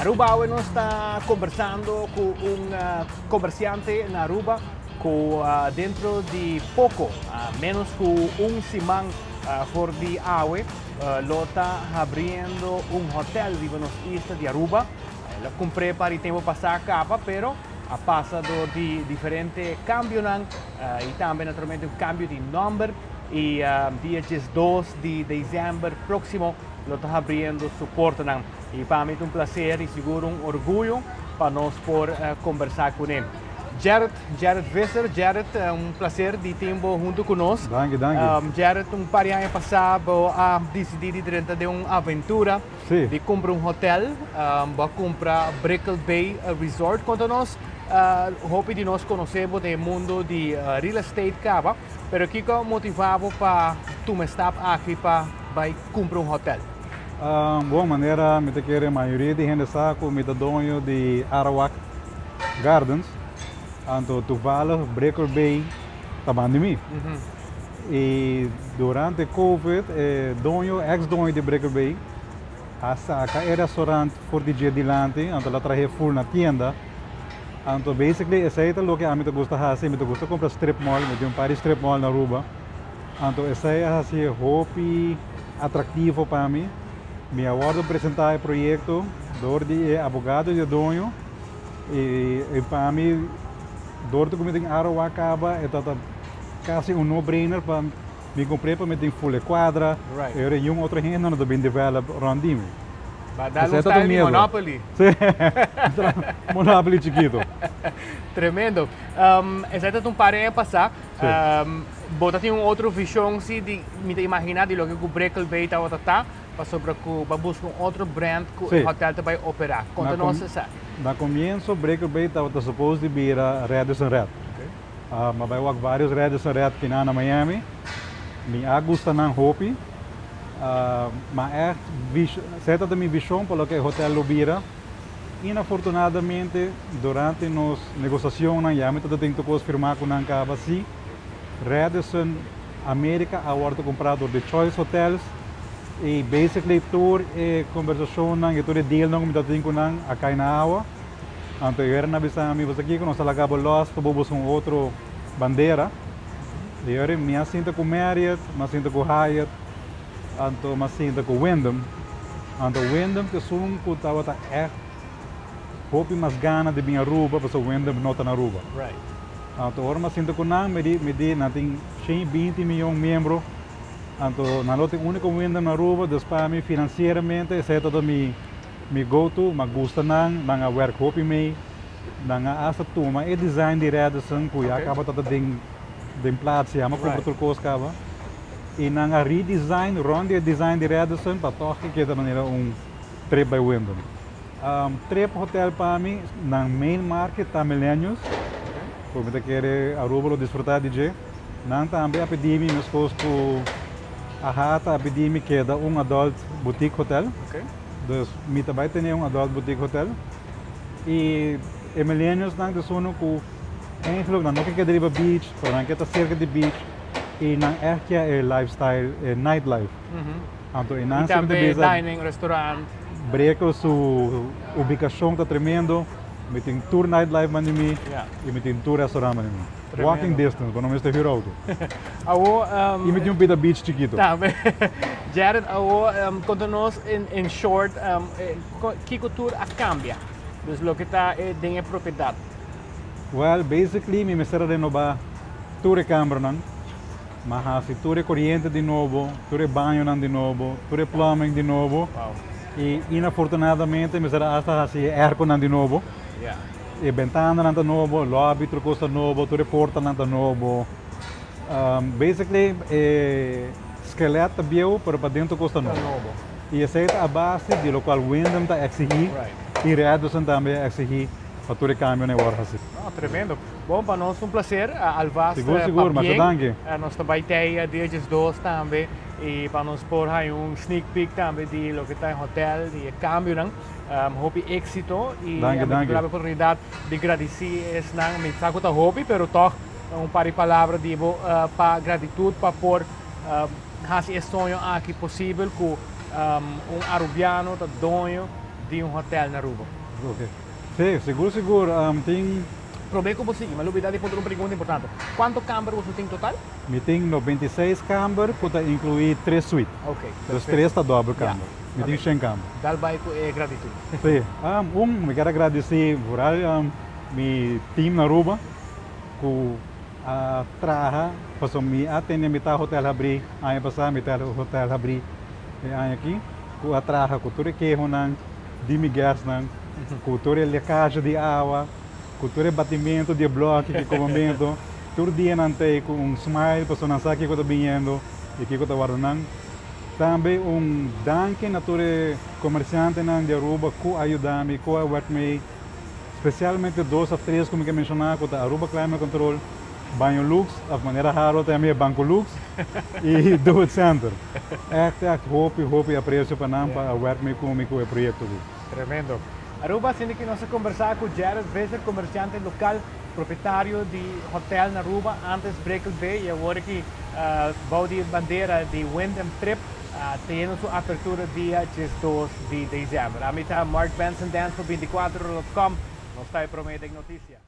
Aruba awe nos ta conversando cu un comerciante na Aruba cu dentro di poco, menos cu un siman for di awe, lo ta habriendo un hotel riba nos isla di Aruba. El a cumpr'e pa di tempo pasa caba, pero a pasa door di diferente cambionan y tambe naturalmente un cambio di nomber y dia 12 di december proximo lo ta habriendo su portanan. Y pa mi ta un placer y sigur un orguyo pa nos por conversa cune. Gerrit, Gerrit Visser, Gerrit, un placer di tin bo hunto cu nos. Danki, danki. Gerrit, un par di aña pasa bo a dicidi di drenta den un aventura di cumpra un hotel. Bo a cumpra Brickell Bay Resort. Conta nos, hopi di nos conoce bo den e mundo di real estate caba, pero kico a motiva bo pa tuma e stap aki pa bay cumpra un hotel? Bon, manera mi ta kere mayoria di hende sa ku mi ta doño di Arawak Gardens, anto toevallig Brickell Bay ta banda di mi. I durante Covid e doño, ex doño di Brickell Bay a saka e restaurant for di dje dilanti, anto el a trahe full na tienda. Anto basically esei ta loke ami ta gusta hasi, mi ta gusta kumpra strip mall, mi tin un par di strip mall na Aruba. Anto esei a hasi hopi atractivo pa mi. Mi a wordo presenta e proyecto door di e abogado di e doño y pa mi door cu mi tin Arowa caba e ta casi un no brainer pa mi cumpr'e pa mi tin full e cuadra y ora niun otro hende no ta bin develop rond di mi. Ba dal un style di Monopoly. Si, Monopoly chikito. Tremendo. Esei ta un par di aña pasa. Bo ta tin un otro vision si di mi ta imagina di loke cu Brickell Bay tabata ta pasobra cu bo a busca un otro brand cu e hotel ta bay opera. Conta nos esaki. Na comienzo Brickell Bay tabata suppose di bira Radisson Red. Mi a bay wak varios Radisson Red kinan na Miami. Mi a gusta nan hopi. Ma echt esey tabata mi vision pa loke e hotel lo bira. Inafortunadamente durante nos negociacionnan ya mi tabata tin tur cos firma cu nan caba si Radisson America a wordo cumpra door di Choice Hotels y basically tur e conversacionnan y tur e dealnan cu mi tabata tin cu nan a cay na awa. Anto e heren a bisa mi, Bo sa kico, nos ta laga bo los pa bo busca un otro bandera. Y ora mi a sinta cu Marriott, mi a sinta cu Hyatt, Anto m'a sinta ku Wyndham. Anto Wyndham ta esun ku tabata ègt hopi mas gana di bin Aruba pasobra Wyndham no ta na Aruba. Anto ora m'a sinta ku nan mi di mi di nan tin 120 miyon miembro anto nan lo tin úniko Wyndham na Aruba dus pa mi finansieramente esei tabata mi mi go to. M'a gusta nan, nan a wèrk hopi mei, nan a asta tuma e design di Radisson ku ya kaba tabata den den plaats ya m'a kumpra tur kos kaba. I nan a redesign rond di e design di Radisson pa tòg e keda manera un Trip by Wyndham. Trip Hotel pa mi, nan main market ta millennials, ku mi ta kere Aruba lo disfrutá di dje. Nan tambe a pidi mi meskos ku AHATA a pidi mi keda un adult boutique hotel. Dus mi ta bai tene un adult boutique hotel. I e millennials nan ta esun ku eigenlijk nan no ke keda riba beach, pero nan ke ta serka di beach. I nan echt kia e lifestyle, e nightlife. Anto e nan I siempre ta tambe bisa. Dining, restaurant. Brekel su ubicacion ta tremendo. Mi tin tur nightlife man di mi i mi tin tur restaurant man di mi. Walking distance, bo no mester huur auto. Awo, I mi tin un pita beach chikito. Tambe. Jared, awo konta nos in short kiko tur a cambia? Dus loke ta den e propiedad. Well, basically mi mester a renoba tur e kambernan, m'a hasi tur e koriente di nobo, tur e bañonan di nobo, tur e plumbing di nobo. I inafortunadamente mester a asta hasi e airconan di nobo. E bentananan ta nobo, lobby tur kos ta nobo, tur e portanan ta nobo. Basically e skelet ta bieu pero paden tur kos ta nobo. I esei ta a base di lokual Wyndham ta eksihí i Radisson tambe a eksihí pa tur e kambionan e wòrdu hasi. Tremendo. Bon, pa nos un placer, alvast Sigur, sigur, masha pabien. Danki. Nos ta bai tei dia 12 tambe y pa nos por haña un sneak peek tambe di loke ta e hotel, di e cambionan. Hopi exito y Danki, mi ta danki. duna e oportunidad di gradici esnan, mi sa cu ta hopi, pero toch un par di palabra di bo pa gratitud pa por haci e soño aki posibel cu un Arubiano ta doño. Di un hotel na Aruba. Ok. Si, sigur sigur. Tin. Prome cu bo sigui, mi a lubida di puntra un pregunta importante. Cuanto camber boso tin total? Mi tin 96 camber cu ta inclui tres suite. Ok, Dus perfecto. Tres ta double camber. Mi tin 100 camber. Dal bay cu e gratitud. Si. Mi kier a gradici vooral mi team na Aruba cu a traha pasobra mi a tene mitad hotel habri aña pasa, mitad hotel habri e aña aki, cu a traha cu tur e kehonan di mi guestnan, cu tur e lekage di awa, cu tur e batimento di e bloki ki comamento, tur dia nan ta cu un smile pasobra nan sa kico ta biniendo y kico ta warda nan. Tambe un danki na tur e comerciantenan di Aruba cu a yuda mi, cu a werk mee, specialmente dos of tres cu mi ke menciona, cu ta Aruba Climate Control, Baño Lux, of manera Harold ta yama e Banco Lux, y Do It Center. Echt, echt hopi, hopi aprecio pa nan pa a werk mee cu mi cu e proyecto aki. Tremendo. Aruba, asina cu nos a conversa cu Jared Visser, comerciante local, propietario di hotel na Aruba, antes Brickell Bay y awor aki bou di bandera di Wyndham Trip, teniendo su apertura dia 12 di december. Ami ta Mark Benson Dance pa 24.com. Nos ta e prome den noticia.